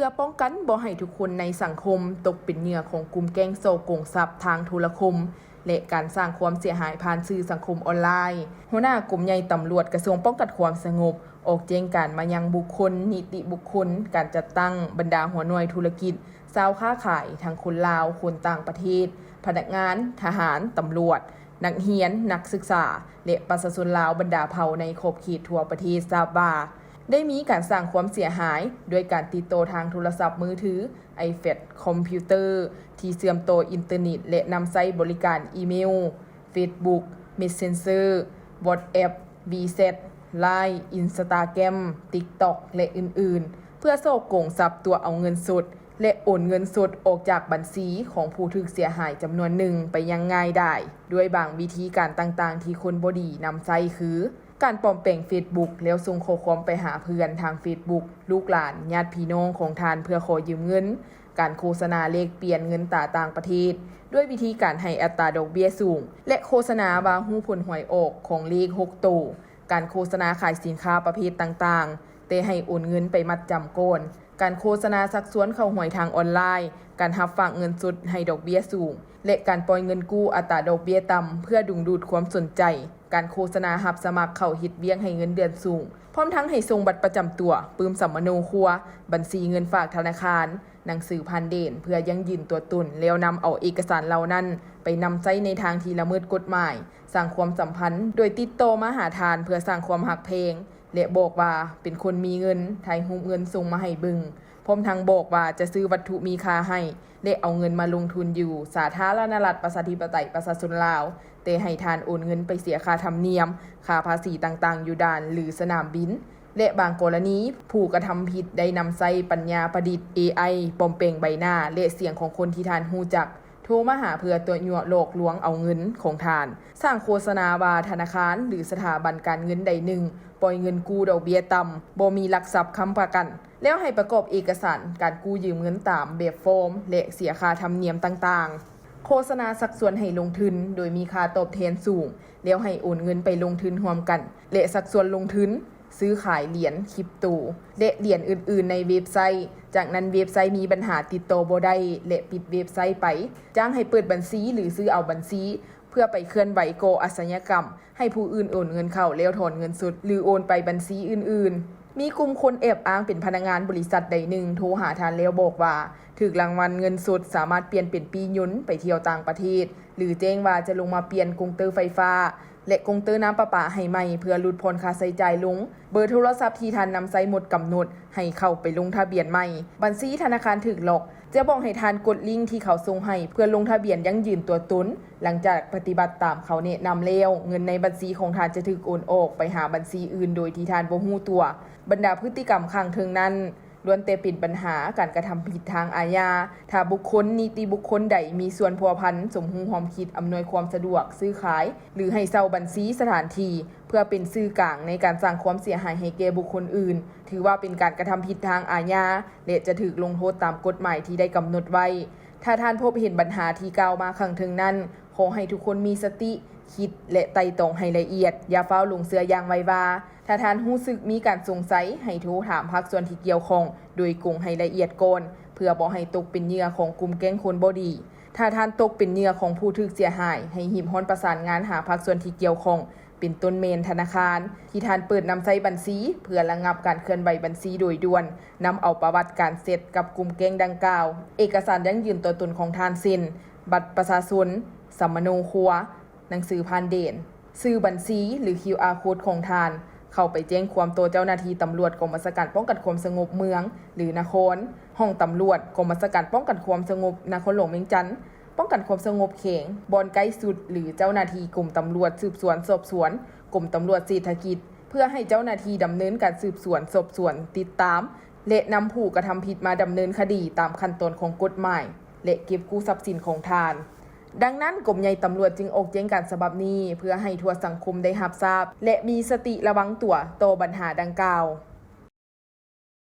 ພື່ອປ້ອງກັນບໍ່ໃຫ້ທຸກຄົນໃນສັງຄົມຕົກເປັນເຫຍື່ອຂອງກຸ່ມແກ້ງສໍ້ໂກງຊັບທາງໂທລະຄົມ ແລະ ການສ້າງຄວາມເສຍຫາຍຜ່ານສື່ສັງຄົມອອນລາຍ, ຫົວໜ້າກົມໃຫຍ່ຕຳຫຼວດກະຊວງປ້ອງກັນຄວາມສະຫງົບ ອອກແຈ້ງການມາຍັງບຸກຄົນ, ນິຕິບຸກຄົນ, ການຈັດຕັ້ງ, ບັນດາຫົວໜ່ວຍທຸລະກິດ, ຊາວຄ້າຂາຍ, ທັງຄົນລາວ, ຄົນຕ່າງປະເທດ, ພະນັກງານ, ທະຫານ, ຕຳຫຼວດ, ນັກຮຽນ, ນັກສຶກສາ ແລະ ປະຊາຊົນລາວບັນດາເຜົ່າໃນຂອບເຂດທົ່ວປະເທດ ຊາບວ່າ ໄດ້ມີການສ້າງຄວາມເສຍຫາຍດ້ວຍການຕິດຕໍ່ທາງໂທລະສັບມືຖື, iPad, ຄອມພິວເຕີ ທີ່ເຊື່ອມຕໍ່ອິນເຕີເນັດ ແລະ ນຳໃຊ້ບໍລິການອີເມວ, Facebook, Messenger, WhatsApp, WeChat, Line, Instagram, TikTok ແລະ ອື່ນໆ ເພື່ອສໍ້ໂກງຊັບຕົວະເອົາເງິນສົດ ແລະ ໂອນເງິນສົດອອກຈາກບັນຊີຂອງຜູ້ຖືກເສຍຫາຍຈຳນວນໜຶ່ງໄປຢ່າງງ່າຍດາຍ ດ້ວຍບາງວິທີການຕ່າງໆທີ່ຄົນບໍ່ດີນຳໃຊ້ ຄື ການປອມແປງ Facebook ແລ້ວສົ່ງຂໍ້ຄວາມໄປຫາເພື່ອນທາງ Facebook, ລູກຫຼານ, ຍາດພີ່ນ້ອງຂອງທ່ານເພື່ອຂໍຢືມເງິນ, ການໂຄສະນາແລກປ່ຽນເງິນຕາຕ່າງປະເທດ ດ້ວຍວິທີການໃຫ້ອັດຕາດອກເບ້ຍສູງ ແລະ ໂຄສະນາວ່າຮູ້ຜົນຫວຍອອກຂອງເລກຫົກໂຕ, ການໂຄສະນາຂາຍສິນຄ້າປະເພດຕ່າງໆ ແຕ່ໃຫ້ໂອນເງິນໄປມັດຈຳກ່ອນ, ການໂຄສະນາຊັກຊວນເຂົ້າຫວຍທາງອອນລາຍ, ການຮັບຝາກເງິນສົດໃຫ້ດອກເບ້ຍສູງ ແລະ ການປ່ອຍເງິນກູ້ອັດຕາດອກເບ້ຍຕ່ຳເພື່ອດຶງດູດຄວາມສົນໃຈ, ການໂຄສະນາຮັບສະໝັກເຂົ້າເຮັດວຽກໃຫ້ເງິນເດືອນສູງ, ພ້ອມທັງໃຫ້ສົ່ງບັດປະຈຳຕົວ, ປຶ້ມສຳມະໂນຄົວ, ບັນຊີເງິນຝາກທະນາຄານ, ໜັງສືຜ່ານແດນເພື່ອຢັ້ງຢືນຕົວຕົນ ແລ້ວນຳເອົາເອກະສານເຫຼົ່ານັ້ນໄປນຳໃຊ້ໃນທາງທີ່ລະເມີດກົດໝາຍ, ສ້າງຄວາມສຳພັນໂດຍຕິດຕໍ່ມາຫາທ່ານເພື່ອສ້າງຄວາມຮັກແພງ ແລະ ບອກວ່າເປັນຄົນມີເງິນ, ຖ່າຍຮູບເງິນສົ່ງມາໃຫ້ເບິ່ງ, ພ້ອມທັງບອກວ່າຈະຊື້ວັດຖຸມີຄ່າໃຫ້ ແລະ ເອົາເງິນມາລົງທຶນຢູ່ສາທາລະນະລັດ ປະຊາທິປະໄຕ ປະຊາຊົນລາວ, ແຕ່ໃຫ້ທ່ານໂອນເງິນໄປເສຍຄ່າທຳນຽມ, ຄ່າພາສີຕ່າງໆຢູ່ດ່ານ ຫຼື ສະໜາມບິນ ແລະ ບາງກໍລະນີ ຜູ້ກະທຳຜິດໄດ້ນຳໃຊ້ປັນຍາປະດິດ ເອໄອ ປອມແປງໃບໜ້າ ແລະ ສຽງຂອງຄົນທີ່ທ່ານຮູ້ຈັກ ໂທມາຫາເພື່ອຕົວະຍົວະຫຼອກລວງເອົາເງິນຂອງທ່ານ, ສ້າງໂຄສະນາວ່າທະນາຄານ ຫຼື ສະຖາບັນການເງິນໃດໜຶ່ງ ປ່ອຍເງິນກູ້ດອກເບ້ຍຕ່ຳ, ບໍ່ມີຫຼັກຊັບຄ້ຳປະກັນ, ແລ້ວໃຫ້ປະກອບເອກະສານການກູ້ຢືມເງິນຕາມແບບຟອມ ແລະ ເສຍຄ່າທຳນຽມຕ່າງໆ. ໂຄສະນາຊັກຊວນໃຫ້ລົງທຶນໂດຍມີຄ່າຕອບແທນສູງ, ແລ້ວໃຫ້ໂອນເງິນໄປລົງທຶນຮ່ວມກັນ ແລະ ຊັກຊວນລົງທຶນ, ຊື້ຂາຍຫຼຽນຄຣິບໂຕ ແລະ ຫຼຽນອື່ນໆໃນເວັບໄຊ, ຈາກນັ້ນເວັບໄຊມີບັນຫາຕິດຕໍ່ບໍ່ໄດ້ ແລະ ປິດເວັບໄຊໄປ, ຈ້າງໃຫ້ເປີດບັນຊີ ຫຼື ຊື້ເອົາບັນຊີ ເພື່ອໄປເຄື່ອນໄຫວກໍ່ອາຊະຍາກຳ, ໃຫ້ຜູ້ອື່ນໂອນເງິນເຂົ້າແລ້ວຖອນເງິນສົດ ຫຼື ໂອນໄປບັນຊີອື່ນໆ. ມີກຸ່ມຄົນແອບອ້າງເປັນພະນັກງານບໍລິສັດໃດໜຶ່ງໂທຫາທ່ານແລ້ວບອກວ່າ ຖືກລາງວັນເງິນສົດສາມາດປ່ຽນເປັນປີ້ຍົນໄປທ່ຽວຕ່າງປະເທດ ຫຼື ແຈ້ງວ່າຈະລົງມາປ່ຽນກົງເຕີໄຟຟ້າ ແລະ ກົງເຕີນ້ຳປະປາໃຫ້ໃໝ່ເພື່ອຫຼຸດຜ່ອນຄ່າໃຊ້ຈ່າຍລົງ. ເບີໂທລະສັບທີ່ທ່ານນຳໃຊ້ໝົດກຳນົດໃຫ້ເຂົ້າໄປລົງທະບຽນໃໝ່. ບັນຊີທະນາຄານຖືກລັອກ. ຈະບອກໃຫ້ທ່ານກົດລິງທີ່ເຂົາສົ່ງໃຫ້ເພື່ອລົງທະບຽນຢັ້ງຢືນຕົວຕົນ. ຫຼັງຈາກປະຕິບັດຕາມເຂົາແນະນຳແລ້ວ, ເງິນໃນບັນຊີຂອງທ່ານຈະຖືກໂອນອອກໄປຫາບັນຊີອື່ນໂດຍທີ່ທ່ານບໍ່ຮູ້ຕົວ. ບັນດາພຶດຕິກຳຂ້າງເທິງນັ້ນ ລ້ວນແຕ່ເປັນບັນຫາການກະທຳຜິດທາງອາຍາ. ຖ້າບຸກຄົນ, ນິຕິບຸກຄົນໃດມີສ່ວນພົວພັນ, ສົມຮູ້ຮ່ວມຄິດ, ອຳນວຍຄວາມສະດວກ, ຊື້ຂາຍ ຫຼື ໃຫ້ເຊົ່າບັນຊີສະຖານທີ່ ເພື່ອເປັນສື່ກາງໃນການສ້າງຄວາມເສຍຫາຍໃຫ້ແກ່ບຸກຄົນອື່ນ, ຖືວ່າເປັນການກະທຳຜິດທາງອາຍາ ແລະ ຈະຖືກລົງໂທດຕາມກົດໝາຍທີ່ໄດ້ກຳນົດໄວ້. ຖ້າທ່ານພົບເຫັນບັນຫາທີ່ກ່າວມາຂ້າງເທິງນັ້ນ, ຂໍໃຫ້ທຸກຄົນມີສະຕິ, ຄິດ ແລະ ໄຕ່ຕອງໃຫ້ລະອຽດ, ຢ່າຟ້າວຫຼົງເຊື່ອຢ່າງໄວວາ. ຖ້າທ່ານຮູ້ສຶກມີການສົງໄສ, ໃຫ້ໂທຖາມພາກສ່ວນທີ່ກ່ຽວຂ້ອງໂດຍກົງໃຫ້ລະອຽດກ່ອນ, ເພື່ອບໍ່ໃຫ້ຕົກເປັນເຫຍື່ອຂອງກຸ່ມແກ້ງຄົນບໍ່ດີ. ຖ້າທ່ານຕົກເປັນເຫຍື່ອຂອງຜູ້ຖືກເສຍຫາຍ, ໃຫ້ຮີບຮ້ອນປະສານງານຫາພາກສ່ວນທີ່ກ່ຽວຂ້ອງ, ເປັນຕົ້ນແມ່ນທະນາຄານທີ່ທ່ານເປີດນຳໃຊ້ບັນຊີ ເພື່ອລະງັບການເຄື່ອນໄຫວບັນຊີໂດຍດ່ວນ, ນຳເອົາປະຫວັດການແຊັດກັບກຸ່ມແກ້ງດັ່ງກ່າວ, ເອກະສານຢັ້ງຢືນຕົວຕົນຂອງທ່ານ ເຊັ່ນ ບັດປະຊາຊົນ, ສຳມະໂນຄົວ, ໜັງສືຜ່ານແດນ, ຊື່ບັນຊີ ຫຼື ຄິວອາໂຄດຂອງທ່ານ, ເຂົ້າໄປແຈ້ງຄວາມຕໍ່ເຈົ້າໜ້າທີ່ຕຳຫຼວດກອງບັນຊາການປ້ອງກັນຄວາມສະຫງົບເມືອງ ຫຼື ນະຄອນ, ຫ້ອງຕຳຫຼວດກອງບັນຊາການປ້ອງກັນຄວາມສະຫງົບນະຄອນຫຼວງວຽງຈັນ, ປ້ອງກັນຄວາມສະຫງົບແຂວງ, ບ່ອນໃກ້ສຸດ ຫຼື ເຈົ້າໜ້າທີ່ກົມຕຳຫຼວດສືບສວນສອບສວນ, ກົມຕຳຫຼວດເສດຖະກິດ, ເພື່ອໃຫ້ເຈົ້າໜ້າທີ່ດຳເນີນການສືບສວນສອບສວນ, ຕິດຕາມ ແລະ ນຳຜູ້ກະທຳຜິດມາດຳເນີນຄະດີຕາມຂັ້ນຕອນຂອງກົດໝາຍ ແລະ ເກັບກູ້ຊັບສິນຂອງທ່ານ. ດັ່ງນັ້ນ, ກົມໃຫຍ່ຕຳຫຼວດຈຶ່ງອອກແຈ້ງການສະບັບນີ້ ເພື່ອໃຫ້ທົ່ວສັງຄົມໄດ້ຮັບຊາບ ແລະ ມີສະຕິລະວັງຕົວຕໍ່ບັນຫາດັ່ງກ່າວ.